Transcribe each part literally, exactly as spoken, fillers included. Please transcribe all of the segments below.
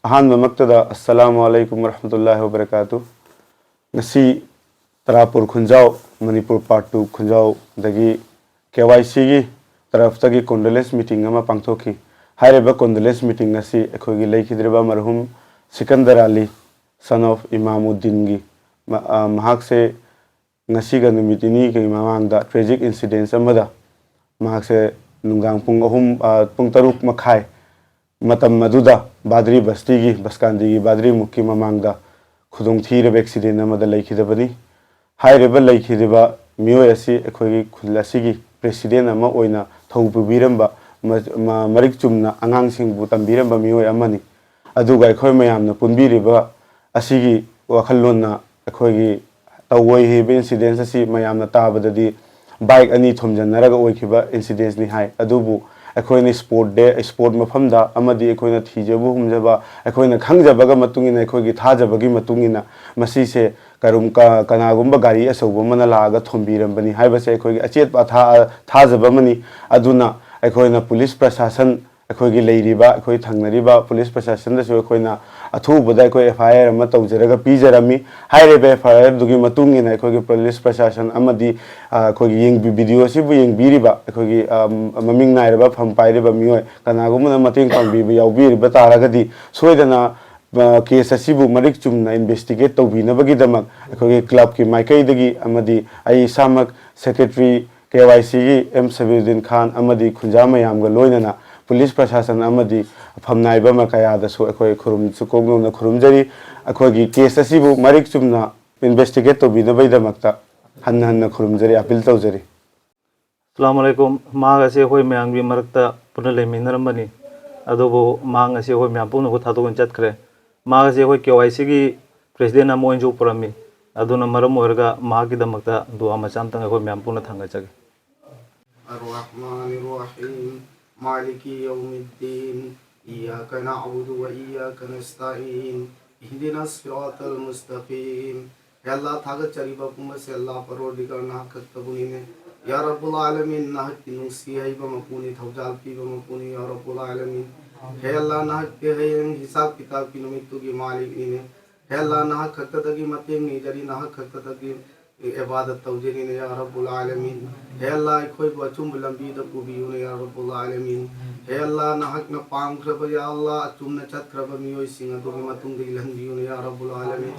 ꯑꯍꯥꯟꯕꯃꯛꯇꯗ ꯑꯁꯁꯂꯥꯃꯨ ꯑꯂꯩꯀꯨꯝ ꯋꯔꯍꯃꯇꯨꯜꯂꯥꯍꯤ ꯋꯕꯔꯀꯥꯇꯨ꯫ ꯉꯁꯤ ꯇꯔꯥꯄꯨꯔ ꯈꯨꯟꯖꯥꯎ, ꯃꯅꯤꯄꯨꯔ ꯄꯥꯔꯠ ꯇꯨ ꯈꯨꯟꯖꯥꯎꯗꯒꯤ ꯀꯦ ꯋꯥꯏ ꯁꯤꯒꯤ ꯇꯔꯐꯇꯒꯤ ꯀꯣꯟꯗꯣꯂꯦꯟꯁ ꯃꯤꯇꯤꯡ ꯑꯃ ꯄꯥꯡꯊꯣꯛꯈꯤ꯫ ꯍꯥꯏꯔꯤꯕ ꯀꯣꯟꯗꯣꯂꯦꯟꯁ ꯃꯤꯇꯤꯡ ꯑꯁꯤ ꯑꯩꯈꯣꯏꯒꯤ ꯂꯩꯈꯤꯗ꯭ꯔꯤꯕ ꯃꯔꯍꯨꯝ ꯁꯤꯀꯟꯗꯔ ꯑꯂꯤ, son of ꯏꯃꯥꯃꯨꯗꯤꯟꯒꯤ, ꯃ-, ꯑ, ꯃꯍꯥꯛꯁꯦ ꯉꯁꯤꯒ ꯅꯨꯃꯤꯠ ꯅꯤꯅꯤꯒꯤ ꯃꯃꯥꯡꯗ ꯇ꯭ꯔꯦꯖꯤꯛ ꯏꯟꯁꯤꯗꯦꯟꯁ ꯑꯃꯗ ꯃꯍꯥꯛꯁꯦ ꯅꯨꯡꯗꯥꯡ ꯄꯨꯡ ꯑꯍꯨꯝ, ꯑ, ꯄꯨꯡ ꯇꯔꯨꯛ ꯃꯈꯥꯏ ꯃꯇꯝ ꯑꯗꯨꯗ ꯕꯥꯗ꯭ꯔꯤ ꯕꯁꯇꯤꯒꯤ, ꯕꯁꯀꯥꯟꯗꯤꯒꯤ ꯕꯥꯗ꯭ꯔꯤ ꯃꯨꯛꯀꯤ ꯃꯃꯥꯡꯗ ꯈꯨꯗꯣꯡꯊꯤꯔꯕ ꯑꯦꯛꯁꯤꯗꯦꯟ ꯑꯃꯗ ꯂꯩꯈꯤꯗꯕꯅꯤ꯫ ꯍꯥꯏꯔꯤꯕ ꯂꯩꯈꯤꯗꯕ ꯃꯤꯑꯣꯏ ꯑꯁꯤ ꯑꯩꯈꯣꯏꯒꯤ ꯈꯨꯜ ꯑꯁꯤꯒꯤ ꯄ꯭ꯔꯦꯁꯤꯗꯦꯟ ꯑꯃ ꯑꯣꯏꯅ ꯊꯧ ꯄꯨꯕꯤꯔꯝꯕ, ꯃ-, ꯃ-, ꯃꯔꯤꯛ ꯆꯨꯝꯅ ꯑꯉꯥꯡꯁꯤꯡꯕꯨ ꯇꯝꯕꯤꯔꯝꯕ ꯃꯤꯑꯣꯏ ꯑꯃꯅꯤ꯫ ꯑꯗꯨꯒ ꯑꯩꯈꯣꯏ ꯃꯌꯥꯝꯅ ꯄꯨꯟꯕꯤꯔꯤꯕ ꯑꯁꯤꯒꯤ ꯋꯥꯈꯜꯂꯣꯟꯅ ꯑꯩꯈꯣꯏꯒꯤ ꯇꯧꯑꯣꯏ ꯍꯥꯏꯕ ꯏꯟꯁꯤꯗꯦꯟꯁ ꯑꯁꯤ ꯃꯌꯥꯝꯅ ꯇꯥꯕꯗꯗꯤ ꯕꯥꯏꯛ ꯑꯅꯤ ꯊꯣꯝꯖꯤꯟꯅꯔꯒ ꯑꯣꯏꯈꯤꯕ ꯏꯟꯁꯤꯗꯦꯟꯁꯅꯤ ꯍꯥꯏ꯫ ꯑꯗꯨꯕꯨ ꯑꯩꯈꯣꯏꯅ ꯏꯁꯄꯣꯔꯠ ꯗꯦ, ꯏꯁꯄꯣꯔꯠ ꯃꯐꯝꯗ ꯑꯃꯗꯤ ꯑꯩꯈꯣꯏꯅ ꯊꯤꯖꯕ ꯍꯨꯝꯖꯕ, ꯑꯩꯈꯣꯏꯅ ꯈꯪꯖꯕꯒ ꯃꯇꯨꯡ ꯏꯟꯅ, ꯑꯩꯈꯣꯏꯒꯤ ꯊꯥꯖꯕꯒꯤ ꯃꯇꯨꯡ ꯏꯟꯅ ꯃꯁꯤꯁꯦ ꯀꯔꯨꯝ-, ꯀ-, ꯀꯅꯥꯒꯨꯝꯕ ꯒꯥꯔꯤ ꯑꯆꯧꯕ ꯑꯃꯅ ꯂꯥꯛꯑꯒ ꯊꯣꯝꯕꯤꯔꯝꯕꯅꯤ ꯍꯥꯏꯕꯁꯦ ꯑꯩꯈꯣꯏꯒꯤ ꯑꯆꯦꯠꯄ ꯑꯊꯥ-, ꯊꯥꯖꯕ ꯑꯃꯅꯤ꯫ ꯑꯗꯨꯅ ꯑꯩꯈꯣꯏꯅ ꯄꯨꯂꯤꯁ ꯄ꯭ꯔꯁꯥꯁꯟ, ꯑꯩꯈꯣꯏꯒꯤ ꯂꯩꯔꯤꯕ, ꯑꯩꯈꯣꯏ ꯊꯪꯅꯔꯤꯕ ꯄꯨꯂꯤꯁ ꯄ꯭ꯔꯁꯥꯁꯟꯗꯁꯨ ꯑꯩꯈꯣꯏꯅ ꯑꯊꯨꯕꯗ ꯑꯩꯈꯣꯏ ꯑꯦꯐ ꯑꯥꯏ ꯑꯥꯔ ꯑꯃ ꯇꯧꯖꯔꯒ ꯄꯤꯖꯔꯝꯃꯤ꯫ ꯍꯥꯏꯔꯤꯕ ꯑꯦꯐ ꯑꯥꯏ ꯑꯥꯔ ꯑꯗꯨꯒꯤ ꯃꯇꯨꯡ ꯏꯟꯅ ꯑꯩꯈꯣꯏꯒꯤ ꯄꯨꯂꯤꯁ ꯄ꯭ꯔꯁꯥꯁꯟ ꯑꯃꯗꯤ, ꯑ, ꯑꯩꯈꯣꯏꯒꯤ ꯌꯦꯡꯕꯤ-, ꯚꯤꯗꯤꯑꯣ ꯑꯁꯤꯕꯨ ꯌꯦꯡꯕꯤꯔꯤꯕ ꯑꯩꯈꯣꯏꯒꯤ, ꯑ, ꯃꯃꯤꯡ ꯅꯥꯏꯔꯕ ꯐꯝ ꯄꯥꯏꯔꯤꯕ ꯃꯤꯑꯣꯏ ꯀꯅꯥꯒꯨꯝꯕꯅ ꯃꯇꯦꯡ ꯄꯥꯡꯕꯤꯕ ꯌꯥꯎꯕꯤꯔꯤꯕ ꯇꯥꯔꯒꯗꯤ, ꯁꯣꯏꯗꯅ, ꯑ, ꯀꯦꯁ ꯑꯁꯤꯕꯨ ꯃꯔꯤꯛ ꯆꯨꯝꯅ ꯏꯟꯚꯦꯁꯇꯤꯒꯦꯠ ꯇꯧꯕꯤꯅꯕꯒꯤꯗꯃꯛ ꯑꯩꯈꯣꯏꯒꯤ ꯀ꯭ꯂꯕꯀꯤ ꯃꯥꯏꯀꯩꯗꯒꯤ ꯑꯃꯗꯤ ꯑꯩ ꯏꯁꯥꯃꯛ ꯁꯦꯀ꯭ꯔꯦꯇꯔꯤ ꯀꯦ ꯋꯥꯏ ꯁꯤꯒꯤ ꯑꯦꯝ ꯁꯕꯤꯔꯨꯗꯤꯟ ꯈꯥꯟ ꯑꯃꯗꯤ ꯈꯨꯟꯖꯥ ꯃꯌꯥꯝꯒ ꯂꯣꯏꯅꯅ ꯄꯨꯂꯤꯁ ꯄ꯭ꯔꯁꯥꯁꯟ ꯑꯃꯗꯤ ꯐꯝꯅꯥꯏꯕ ꯃ-, ꯀꯌꯥꯗꯁꯨ ꯑꯩꯈꯣꯏ ꯈꯨꯔꯨꯝ-, ꯀꯣꯛꯅꯧꯅ ꯈꯨꯔꯨꯝꯖꯔꯤ꯫ ꯑꯩꯈꯣꯏꯒꯤ ꯀꯦꯁ ꯑꯁꯤꯕꯨ ꯃꯔꯤꯛ ꯆꯨꯝꯅ ꯏꯟꯚꯦꯁꯇꯤꯒꯦꯠ ꯇꯧꯕꯤꯅꯕꯒꯤꯗꯃꯛꯇ ꯍꯟꯅ ꯍꯟꯅ ꯈꯨꯔꯨꯝꯖꯔꯤ, ꯑꯄꯤꯜ ꯇꯧꯖꯔꯤ꯫ ꯑꯁꯂꯥꯃꯨ ꯑꯂꯥꯏꯀꯨꯝ꯫ ꯃꯍꯥꯛ ꯑꯁꯤ ꯑꯩꯈꯣꯏ ꯃꯌꯥꯝꯒꯤ ꯃꯔꯛꯇ ꯄꯨꯟꯅ ꯂꯩꯃꯤꯟꯅꯔꯝꯕꯅꯤ, ꯑꯗꯨꯕꯨ ꯃꯍꯥꯛ ꯉꯁꯤ ꯑꯩꯈꯣꯏ ꯃꯌꯥꯝ ꯄꯨꯝꯅꯃꯛꯄꯨ ꯊꯥꯗꯣꯛꯇꯨꯅ ꯆꯠꯈ꯭ꯔꯦ꯫ ꯃꯍꯥꯛ ꯑꯁꯤ ꯑꯩꯈꯣꯏ ꯀꯦ ꯋꯥꯏ ꯁꯤꯒꯤ ꯄ꯭ꯔꯦꯁꯤꯗꯦꯟ ꯑꯃ ꯑꯣꯏꯅꯁꯨ ꯄꯨꯔꯝꯃꯤ꯫ ꯑꯗꯨꯅ ꯃꯔꯝ ꯑꯣꯏꯔꯒ ꯃꯍꯥꯛꯀꯤꯗꯃꯛꯇ ꯗꯨꯋꯥ ꯃꯆꯥ ꯑꯃꯇꯪ ꯑꯩꯈꯣꯏ ꯃꯌꯥꯝ ꯄꯨꯟꯅ ꯊꯥꯡꯒꯠꯆꯒꯦ꯫ الرحمن الرحيم. مالك يوم الدين. إياك نعبد وإياك نستعين. اهدنا الصراط المستقيم. ꯍꯦ ꯑꯜꯂꯥ, ꯊꯥꯒꯠꯆꯔꯤꯕ ꯄꯨꯝꯕꯁꯦ ꯑꯜꯂꯥ ꯄꯔꯣꯔꯗꯤꯒꯥꯔ ꯅꯍꯥꯛ ꯈꯛꯇꯕꯨꯅꯤꯅꯦ꯫ ꯌꯥ ꯔꯕꯨꯜ ꯑꯥꯂꯃꯤꯟ, ꯅꯍꯥꯛꯀꯤ ꯅꯨꯡꯁꯤ ꯍꯩꯕ ꯃꯄꯨꯅꯤ, ꯊꯧꯖꯥꯜ ꯄꯤꯕ ꯃꯄꯨꯅꯤ, ꯌꯥ ꯔꯕꯨꯜ ꯑꯥꯂꯃꯤꯟ꯫ ꯍꯦ ꯑꯜꯂꯥ, ꯅꯍꯥꯛꯇꯤ ꯍꯌꯦꯡ ꯍꯤꯁꯥꯕ ꯀꯤꯇꯥꯕꯀꯤ ꯅꯨꯃꯤꯠꯇꯨꯒꯤ ꯃꯥꯂꯤꯛꯅꯤꯅꯦ꯫ ꯍꯦ ꯑꯜꯂꯥ, ꯅꯍꯥꯛ ꯈꯛꯇꯗꯒꯤ ꯃꯇꯦꯡ ꯅꯤꯖꯔꯤ, ꯅꯍꯥꯛ ꯈꯛꯇꯗꯒꯤ ꯏꯕꯥꯗꯠ ꯇꯧꯖꯔꯤꯅꯦ ꯌꯥ ꯔꯕꯨꯜ ꯑꯥꯂꯃꯤꯟ꯫ ꯍꯦ ꯑꯜꯂꯥ, ꯑꯩꯈꯣꯏꯕꯨ ꯑꯆꯨꯝꯕ ꯂꯝꯕꯤꯗ ꯄꯨꯕꯤꯌꯨꯅꯦ ꯌꯥ ꯔꯕꯨꯜ ꯑꯥꯂꯃꯤꯟ꯫ ꯍꯦ ꯑꯜꯂꯥ, ꯅꯍꯥꯛꯅ ꯄꯥꯝꯈ꯭ꯔꯕ ꯌꯥ ꯑꯜꯂꯥ, ꯑꯆꯨꯝꯅ ꯆꯠꯈ꯭ꯔꯕ ꯃꯤꯑꯣꯏꯁꯤꯡ ꯑꯗꯨꯒꯤ ꯃꯇꯨꯡꯗ ꯏꯜꯍꯟꯕꯤꯌꯨꯅꯦ ꯌꯥ ꯔꯕꯨꯜ ꯑꯥꯂꯃꯤꯟ꯫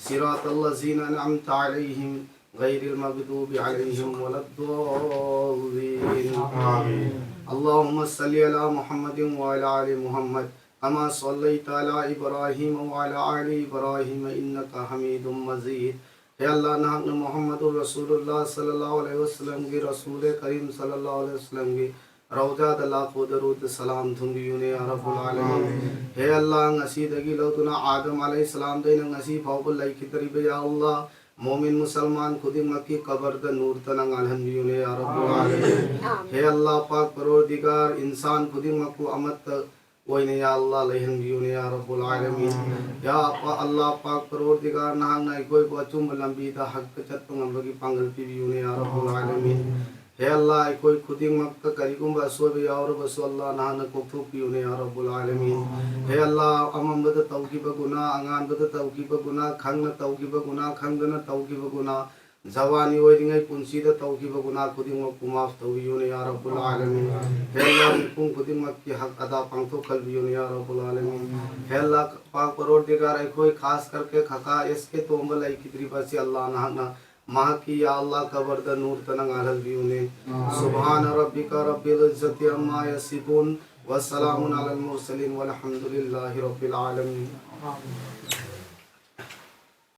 صراط الذين أنعمت عليهم غير المغضوب عليهم ولا الضالين. آمين. اللهم صل على محمد وعلى آل محمد كما صليت على إبراهيم وعلى آل إبراهيم إنك حميد مجيد. ꯍꯦ ꯑꯜꯂꯥ, ꯅꯍꯥꯛꯅ ꯃꯨꯍꯝꯃꯗꯨꯔ ꯔꯁꯨꯂꯨꯜꯂꯥꯍ ꯁꯜꯂꯜꯂꯥꯍꯨ ꯑꯂꯩꯍꯤ ꯋꯁꯜꯂꯝꯒꯤ, ꯔꯁꯨꯂꯦ ꯀꯔꯤꯝ ꯁꯜꯂꯜꯂꯥꯍꯨ ꯑꯂꯩꯍꯤ ꯋꯁꯜꯂꯝꯒꯤ ꯔꯧꯖꯥꯗ ꯂꯥꯛꯄ ꯗꯔꯨꯗ ꯁꯂꯥꯝ ꯊꯨꯡꯕꯤꯌꯨꯅꯦ ꯌꯥ ꯔꯕꯨꯜ ꯑꯥꯂꯃꯤꯟ꯫ ꯍꯦ ꯑꯜꯂꯥ, ꯉꯁꯤꯗꯒꯤ ꯂꯧꯗꯨꯅ ꯑꯥꯗꯝ ꯑꯂꯩꯍꯤ ꯁꯂꯥꯝꯗꯩꯅ ꯉꯁꯤ ꯐꯥꯎꯕ ꯂꯩꯈꯤꯗ꯭ꯔꯤꯕ ꯌꯥ ꯑꯜꯂꯥ, ꯃꯣꯃꯤꯟ ꯃꯨꯁꯜꯃꯥꯟ ꯈꯨꯗꯤꯡꯃꯛꯀꯤ ꯀꯕꯔꯗ ꯅꯨꯔꯇꯅ ꯉꯥꯜꯍꯟꯕꯤꯌꯨꯅꯦ ꯌꯥ ꯔꯕꯨꯜ ꯑꯥꯂꯃꯤꯟ꯫ ꯍꯦ ꯑꯜꯂꯥ ꯄꯥꯛ ꯄꯔꯣꯔꯗꯤꯒꯥꯔ, ꯏꯟꯁꯥꯟ ꯈꯨꯗꯤꯡꯃꯛꯄꯨ ꯑꯃꯠꯇ ꯑꯣꯏꯅ ꯌꯥ ꯑꯜꯂꯥ ꯂꯩꯍꯟꯕꯤꯌꯨꯅꯦ ꯌꯥ ꯔꯕꯨꯜ ꯑꯥꯂꯃꯤꯟ꯫ ꯌꯥ ꯑꯄꯥ-, ꯑꯜꯂꯥ ꯄꯥꯛ ꯄꯔꯣꯔꯗꯤꯒꯥꯔ, ꯅꯍꯥꯛꯅ ꯑꯩꯈꯣꯏꯕꯨ ꯑꯆꯨꯝꯕ ꯂꯝꯕꯤꯗ ꯍꯛꯇ ꯆꯠꯄ ꯉꯝꯕꯒꯤ ꯄꯥꯡꯒꯜ ꯄꯤꯕꯤꯌꯨꯅꯦ ꯌꯥ ꯔꯕꯨꯜ ꯑꯥꯂꯃꯤꯟ꯫ ꯍꯦ ꯑꯜꯂꯥ, ꯑꯩꯈꯣꯏ ꯈꯨꯗꯤꯡꯃꯛꯇ ꯀꯔꯤꯒꯨꯝꯕ ꯑꯁꯣꯏꯕ ꯌꯥꯎꯔꯕꯁꯨ ꯑꯜꯂꯥ ꯅꯍꯥꯛꯅ ꯀꯣꯛꯊꯣꯛꯄꯤꯌꯨꯅꯦ ꯌꯥ ꯔꯕꯨꯜ ꯑꯥꯂꯃꯤꯟ꯫ ꯍꯦ ꯑꯜꯂꯥ, ꯑꯃꯝꯕꯗ ꯇꯧꯈꯤꯕ ꯒꯨꯅꯥ, ꯑꯉꯥꯟꯕꯗ ꯇꯧꯈꯤꯕ ꯒꯨꯅꯥ, ꯈꯪꯅ ꯇꯧꯈꯤꯕ ꯒꯨꯅꯥ, ꯈꯪꯗꯅ ꯇꯧꯈꯤꯕ ꯒꯨꯅꯥ, ꯖꯋꯥꯅꯤ ꯑꯣꯏꯔꯤꯉꯩ ꯄꯨꯟꯁꯤꯗ ꯇꯧꯈꯤꯕ ꯒꯨꯅꯥ ꯈꯨꯗꯤꯡꯃꯛꯄꯨ ꯃꯥꯐ ꯇꯧꯕꯤꯌꯨꯅꯦ ꯌꯥ ꯔꯕꯨꯜ ꯑꯥꯂꯃꯤꯟ꯫ ꯍꯦ ꯑꯜꯂꯥ, ꯃꯤꯄꯨꯝ ꯈꯨꯗꯤꯡꯃꯛꯀꯤ ꯍꯛ ꯑꯗꯥ ꯄꯥꯡꯊꯣꯛꯍꯟꯕꯤꯌꯨꯅꯦ ꯌꯥ ꯔꯕꯨꯜ ꯑꯥꯂꯃꯤꯟ꯫ ꯍꯦ ꯑꯜꯂꯥ ꯄꯥꯛ ꯄꯔꯣꯔꯗꯤꯒꯥꯔ, ꯑꯩꯈꯣꯏ ꯈꯥꯁ ꯀꯔꯀꯦ ꯈꯀꯥ ꯑꯦꯁ ꯀꯦ ꯇꯣꯝꯕ ꯂꯩꯈꯤꯗ꯭ꯔꯤꯕ ꯑꯁꯤ ꯑꯜꯂꯥ ꯅꯍꯥꯛꯅ ꯃꯍꯥꯛꯀꯤ ꯌꯥ ꯑꯜꯂꯥ ꯀꯕꯔꯗ ꯅꯨꯔꯇꯅ ꯉꯥꯜꯍꯟꯕꯤꯌꯨꯅꯦ꯫ سبحان ربك رب العزة عما يصفون وسلام على المرسلين والحمد لله رب العالمين.